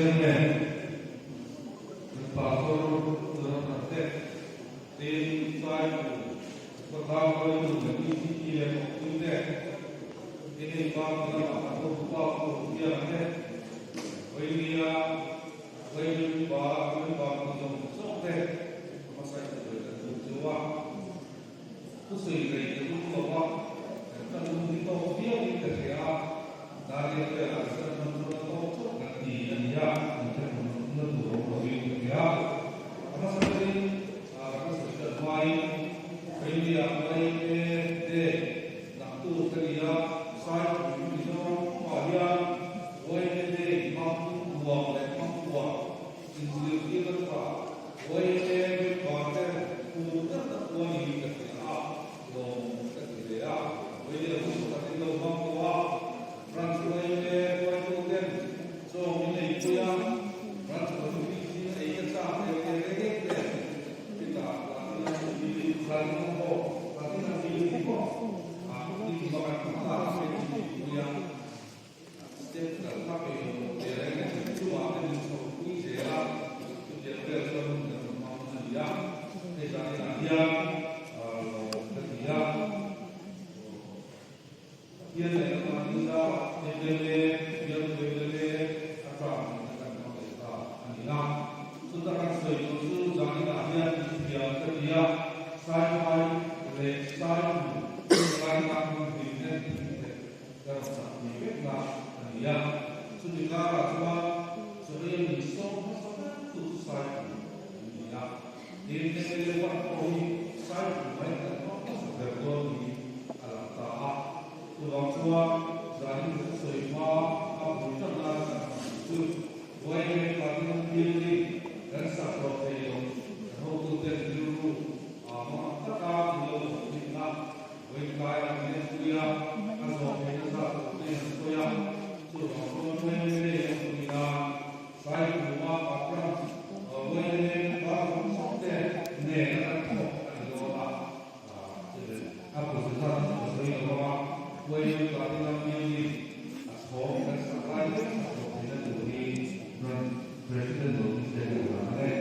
Chairman, kan Pastor Jonathan te, tin Saitu khawtlang hruaitu leh PCT leh thawkpui te, tin hei party lama kan hotupa Pu Thiana te, Vainia, Vailui pa, member te zawng zawng te hmasa in sawi kan tum chu a. Thusawi rei ka tum lo a, kan ka lung hi tawk viau in ka hria a, Daniel velah chuan hman chuan a tawk chauh kan ti a nia, in ka tum na tur awm lo in ka hria. A hmasa berin ka hmasa hriat hmain Australia YA Day naktu ka ni a, Saipui Mizoram pumah hian YA Day hmang nuam leh hmang uar inzirtirna tha YA member te phur ber tak pawh a niin ka hria a, lawmawm ka ti hle a. YA hun pakhat in lo hmang tawh a, Branch YA hruaitu ten chaw min ei pui a, Branch Committee zing ei ka chak leh teh reng nen chutah Platinum Jubilee, Platinum pawh, Platinum Jubilee pawh a ni pakhat hmanga a pe tih pui a. Step kal kha pe lo teh reng nen chungah te min chho pui zel a, chutiang vel chuan hun kan rawn hmang a ni a, hei zan inah hian lawm ka ti a. Pathian leh kan mahni zarah mla, bialtu mla a term in kan hmang leh ta a ni a. Chuta kan sawi tur chu zan inah hian inthiam ka ti a, Saiphai leh Saipu laina hmun hlim en thing leh ka rawn chak pui vek na a ni a. Chumi karah chuan chaw ei min sawm hmasa ber tu chu Saipu an ni a. Tin, mla one pawh hi Saipu mai kan hmang hmasa ber dawn niin a lang ta a. Chuvang chuan zanin ka sawi hma a bul tan lai kan han tih chu YMA Platinum Building kan sak rawh thei lo kan hotuten rilru aa hmang taka in lo thawk thin a. Vawitlai an lenpui a, a zawh theihna zat tur te an sawi a, chuvang chuan YMA a pui nan Saipuma Patram YMA bar zawng zawng te nen a kan thawk a ni dawn a, a pawisa zat chu ka sawi lo vang a, YMA Platinum Building a chhawng kan sak lai mek sak rawh theihna tur hi Branch President lo ni se ka duh ang e.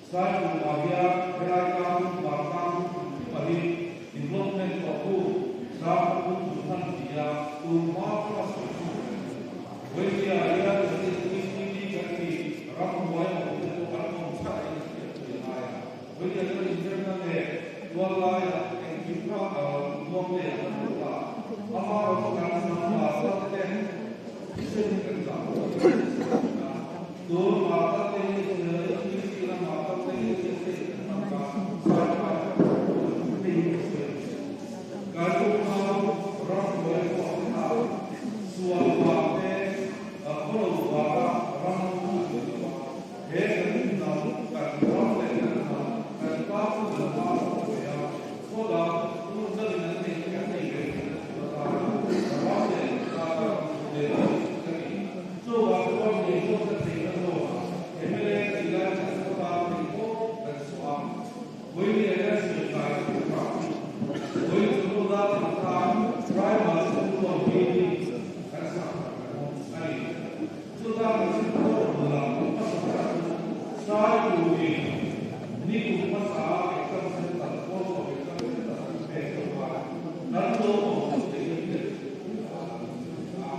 Saikhuma hian helai tlangpum vantlang hrim hi development tuahtu Sangpum Tuhan tia tunhma pawha sawi chu a ni. Vawinia hian ECD kan tih ramhnuai awmte pawh an awm chhat in a hriat pui a ngai a. Vawinia chuan inzirna leh tual laia engkim kha nuam leh an hmu ta. Amaherawhchu kan hnam vantlang te thisen hi kan zah pawh a ni a. Tun vantlang te hi HPC lam vantlang te hi state kan hman kha saipai hei hi ka sawi a ni. Kan unau ramhnuai pawh te kha sual vang te khawlo vanga ram an ni lo a, he kan hnam, kan ram leh kan hnam, kan tan chu kan hma a awm ve a, khawdang hmun dangin an neih kan nei ve theihna tur atana ram leh tan leh ka ni. Chuvang chuan eizawnna theihna zawnah mla ka tih lai kan khawtlang theih pawh kan suah a, Vawiin hian sawi kai ka duh kha. Vawiin chu hmun a thlen khan Primary School loan building kan sak tak kan awm a ni. Chuta kan chhun pawh lam hmasa ber chu Saipui ni kum hmasa a exam center post of exam center kan pek deuh khan kan lo awm chu te hian hriat a a.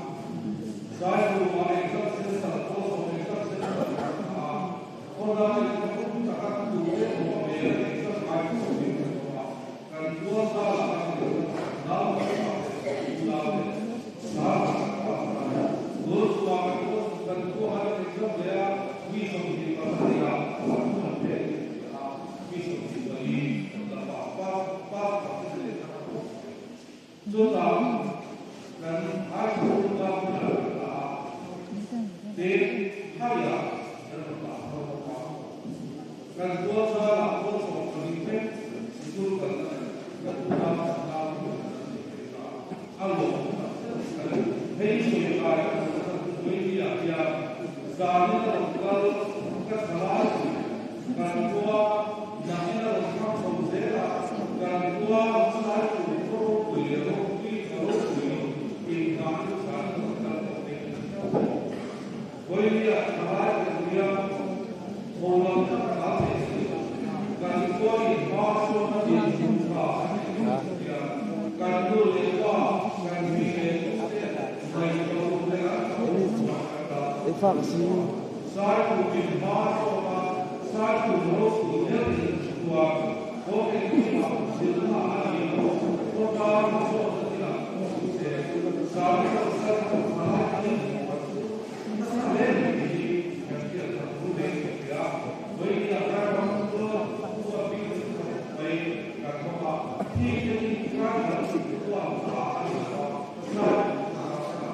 Saipui ah exam center post of exam center kan sak a. Khawlai khawpum taka tute awm a hmel exam ngai chu min kan awm a, kan tual zal ah kan in nau kan pa te unau te sar kan pa kan dul chhuah kan tual kan khua an exam leh a mi 24 ah pathum an pek in hria a, mi 24 la pa pa pa pa te leh kha kan awm ve. Chutah kan high school lam hunah kan la a, tin haiah kan rawn dah thar bawk a. Kan tual zalah pawh 14 vek sikul kalna leh kan unau kan nau te pawh kan nei ve ta a, lawm tak zet a ni. Hei sawi kai ka duh chhan chu Vawinia hian zanin a rawn kal ka thalai pui kan khua nakin a rawn thang chho zel a, kan khua sai pui khaw ropui leh ropui tha ropui inngah chu zanin a rawn kal tawh te kan hre bawk. Vawinia thalai pui a tho lam tak a leh si lo. Kan khua in hma sawn a din hmun tha an nei thung chu hian kan nu leh pa, kan mi leh tu te ngaihtuah leh an tho chhuah kan dah tawh si lo a. Saipuiin hma zawk a, Saipui ropui deuh in chuan kawng engkimah zilhna a ni emaw, khawtlang hmasawnna thilah pawh ni se, Saipui kal tawh thalai a ni tih chu nasa hle ni tih hi kan hriat tak ru leh ka hria. Vawinia Rairang chuan khua building tha tak mai kan hawng a, khi te hi Rairang chuan tha a ni lo a, Saipui tha a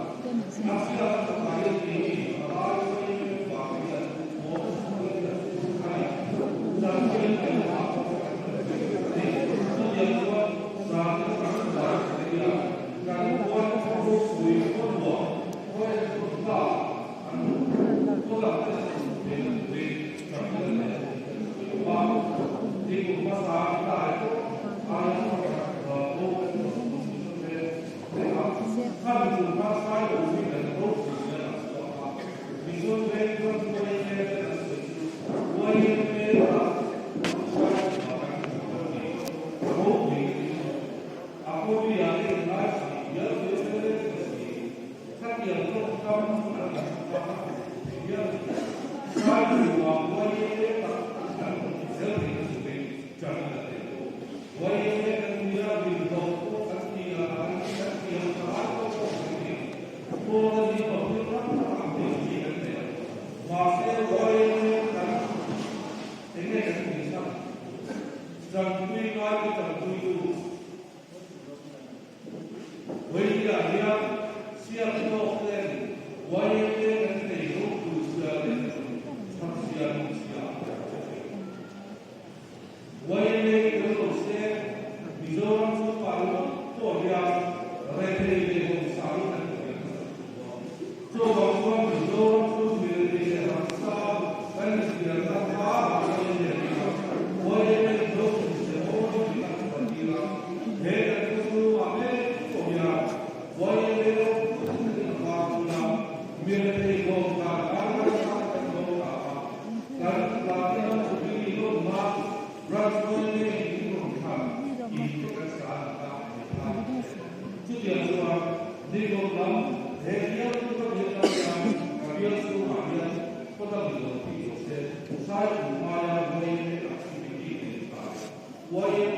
aia yma activity nei tha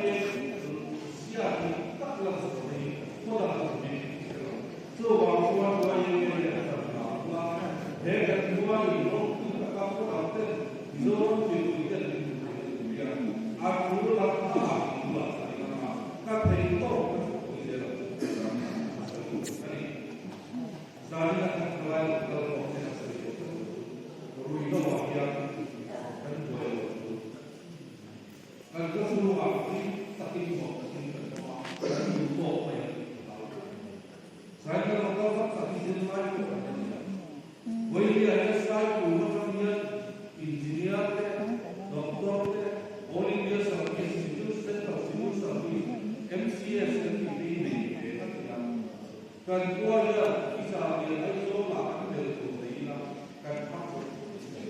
leh yma zia dik tak lan chhuah hi khaw dang a awmin ka hre lo. Chuvang chuan yma hian a tan hna ula, he kan khua in ropui taka khaw dang ten Mizoram mipui ten min hmu thei a tur hian a thu lam hnaah in bulah ka ding ang a, ka thei tawk ka thawhpui zel ang chu tih ram a sawi a ni. Zanin a kan thalai lo kal pawh hian a sawi leh tawh lo chu ruihhlo ah hian kan buai lo chu kan khawchhungah hlim takin nuam takin kan awm a, kan duh tawk mai ang tih ka hlau tlat mai. Cycle lo kal vak tak hi zirlai pawh kan la ni a. Vawilia hian Saipur atang hian Engineer te, Doctor te, All India Service, Civil Central Civil Service, MCS kan tih te hi nei ve vek ila. Kan khua hian i zah lian Aizawl ah kan bel tur nei ila kan phak zawk tur ni thei.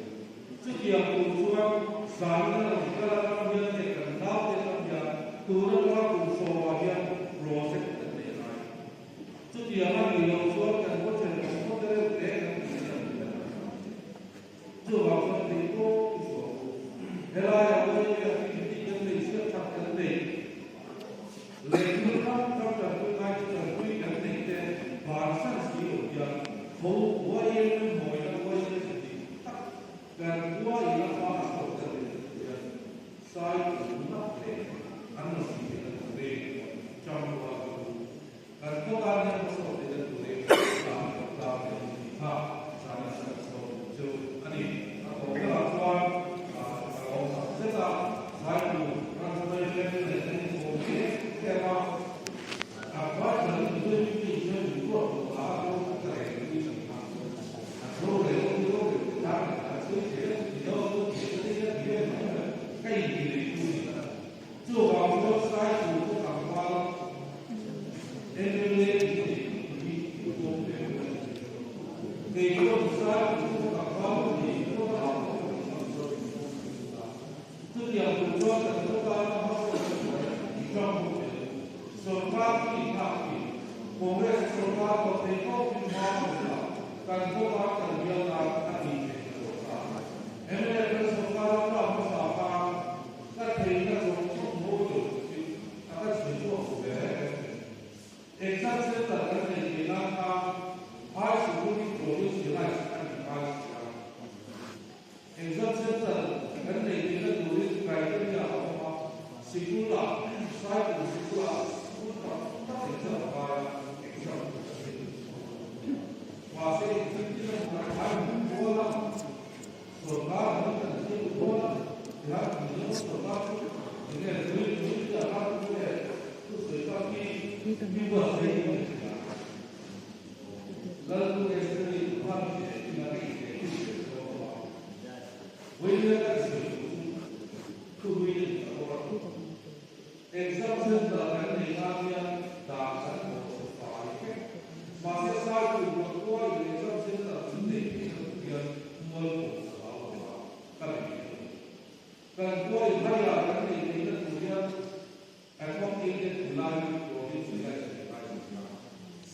Chutiang tur chuan zanin a rawn kal atang hian leh kan naute atang hian tun atanga kum sawmah hian project kan nei ngai. Chutiang a nih loh chuan kan khaw thenawm khaw te reuh te kan tih hian an la kan hmu. Chuvang chuan thei tawp i chhuah u. Helaiah yma activity kan nei chhiat that kan nei. Lehthil hrang hrang tanpui ngai chu tanpui kan neih te bansan si lo hian tho yma mawina yma chu dik tak kan khua in a hma a sawn kan nei chu hian sai pum ngat leh an rawn tih theihna turin ṭangrual ka duh. Kan khaw tan hian hmasawn theihna turin tan kan tlang leh ang tih kha zan a kan sawn duh chu a ni. A tawp berah chuan ka lawm tak zet a, Zaitu Ransawai veng leh kan inkawm em em a, a vai kan Mizo mipui hian min ruat loh a a bo ka reng pui thin a, an rorel awm ni rorel te tan leh an sawi thei a, Mizo sawi thei te hian ti em mai mai ka inti nei tu ni. Chuvang chuan Saitu khaw tlangval mla in nei hi i pawm ve lo a ni. Kei chuan Saitu khaw tlangval ka ni khaw dangah pawh ka ni ngam zawk in pawm ve lo a. Chutiang tur chuan kan khaw tana hmasawnna tur i ṭang ho ve lo. Sorkar chu i nghak thin. Congress sorkar pawh thei tawkin hma a la a, kan khaw tan kan bial tan a tih theih ta lo ta. Mla kan sorkar a tlak hmasa khan Ka theihna zawng zawng mawi lo takin a ka chhui chhuak duh ve reng reng thin. Exam center kan nei thei nan khan High Sikul hi provincialize a ni ngai si a. Exam center kan nei theihna turin criteria a awm a, sikulah, Saipur sikulah sikul tak tak exam a ngai a, exam kan nei thei chhuak lo. Mahse engtin tin emaw kan hmai hmuh kual a. Sorkar an kan thil kual a, tihian Mizoram sorkar chu enge tui tui tia khan thu leh thu sawi tak hi mi buatsaih in a hria. Lalnu Esther-i khan mi leh in a rin ve tih ve dawn lo a, vawiin kan sawi duh chu thu hlui in ka bawk a. Exam center kan nei nan hian dan kan bawh chhe fai vek. Mahse Saitu Ruatkhua in exam center min nei theih na tur hian mual pawh ka hlau lo a, ka be thei lo. Kan khua in haiah kan nei theih na tur hian Adhoc Aided Khulai Provincialized ni ngai si a,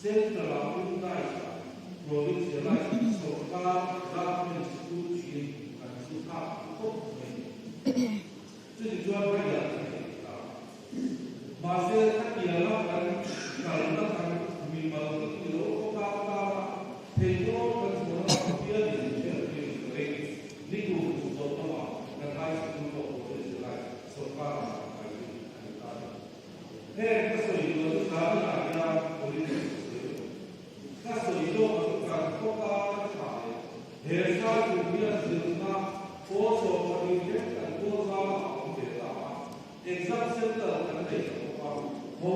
Central ah Unitized ah Provincialized Sorkar Government School tiin kan chu thlak khawp mai ni. Chutih chuan haiah kan nei thei ta. Mahse, khatianga kan kalna kan mimal ka ti lo khawtlang tana theihtawp kan chhuahna Pathian in min hriat tir ka ring. Ni tur kum tawp lamah kan high school pawh provincialize sorkar ah kan kai zui a ni ta ni. Heng ka sawi duh chu zaninah hian politics ka sawi lo. Ka sawi zawk chu kan khawtlang tha leh he hrai tur hian zirna pawl 12 lek kan kawl zangah a awm ve ta a, exam center kan nei ta bawk a, ho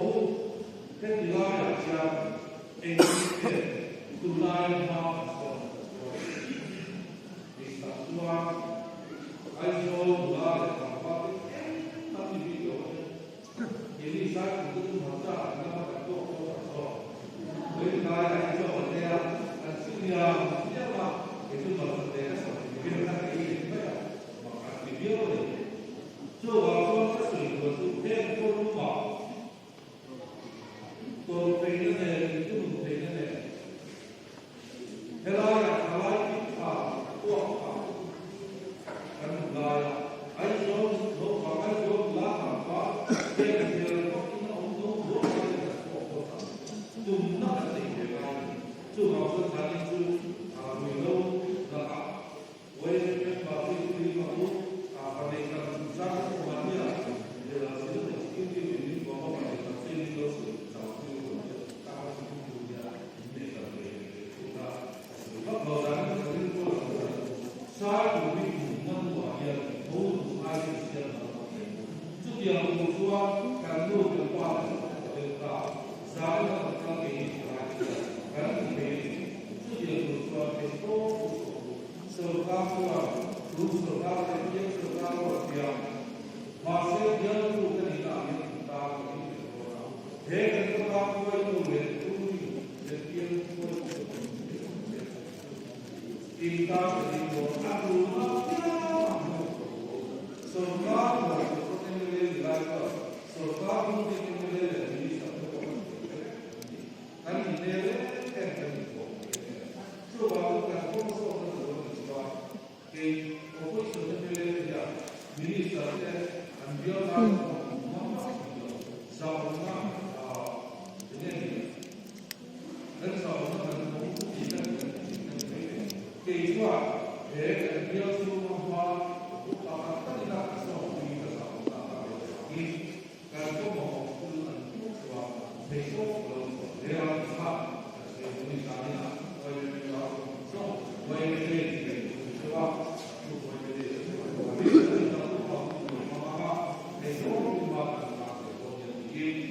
Chutiang tur chuan kan nu kan pa te chu an tel ta. Zan a kan kal ngei hi thalai te hian kan ti thei a ni. Chutiang tur chuan thei tawp chu chhuah u. Sorkar chuan tun sorkar leh biak sorkar pawh a thiam. Mahse bialtu ka nihna ah hian in tan ka ding ve dawn a. He kan khawtlang hruaitu leh ruling leh bial hruaitu te pawh in hriat ang che. In tan ka ding dawn a tulna piang ang hi awm tawh lo. Sorkar hnathawk pawh mla ni lai chuan sorkar ruling mla leh minister te pawh kan sawi vek a ni. Kan inhmel em em kan inthawh em em. Chuvangin kan kawng zawkna tur a nih chuan kei opposition mla te hian minister te an bial lai pawh hmang vak thei lo. Zahawmna enge ni? Kan zahawmna kan hmang tih kan kan tih kan ni mai thei. Kei chuan he kan bial chhunga hma pakhat takin a sawmpui ka zahawmna a ve avangin kan khaw mamawh thil an tuk chuan thei tawp lo chhuah hle a ti kha kan sawi dawn ni zanin ah YMA zawng YMA tih tur deuh a chu YMA chu kan hmang anga thei tawp in hma kan lak ve dawn nia tiin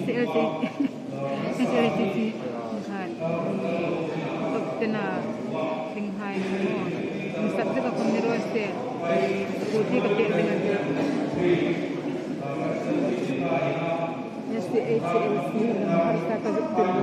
SLC SLCC khan top ten a tling hai ni maw in subject a awm ni rawh se scooty ka pek reng a nia SHLC lam harsa ka zuk tel lo.